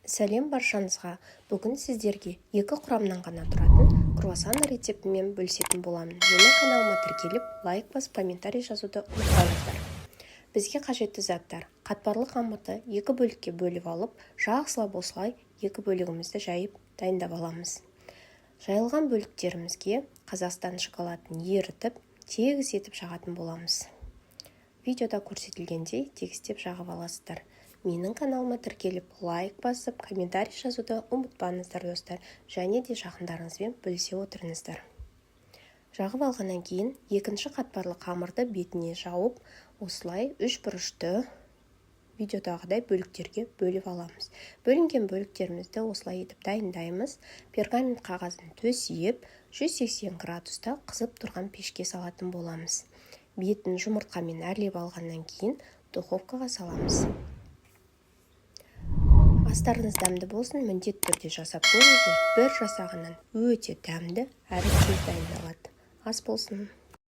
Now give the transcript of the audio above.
Сәлем баршаңызға! Бүгін сіздерге екі құрамнан ғана тұратын круассан рецептімен бөлісетін боламын. Менің каналыма тіркеліп, лайк басып, комментарий жазуды ұмытпаңыздар. Бізге қажетті заттар: қатпарлы қамырды екі бөлікке бөліп алып, жақсылап осылай екі бөлігімізді жайып, дайындап аламыз. Жайылған бөліктерімізге Қазақстан шоколадын ерітіп, тегіс етіп жағатын боламыз. Видеода көрсетілгендей тегістеп жағып аласыздар. Менің каналыма тіркеліп, лайк басып, комментарий жазуды ұмытпаңыздар, достар, және де жақындарыңызбен бөлісе отырыңыздар. Жағып алғаннан кейін екінші қатпарлы қамырды бетіне жауып, осылай үш бұрышты видеодағыдай бөліктерге бөліп аламыз. Бөлінген бөліктерімізді осылай етіп дайындаймыз. Пергамент қағазын төсеп, 180 градуста қызып тұрған пешке салатын боламыз. Бетін жұмыртқамен әрлеп алғаннан кейін духовкаға саламыз. Астарыңыз дәмді болсын! Міндетті түрде жасап көріңіздер. Бір жасағаннан өте дәмді әрі тез дайындалады. Ас болсын!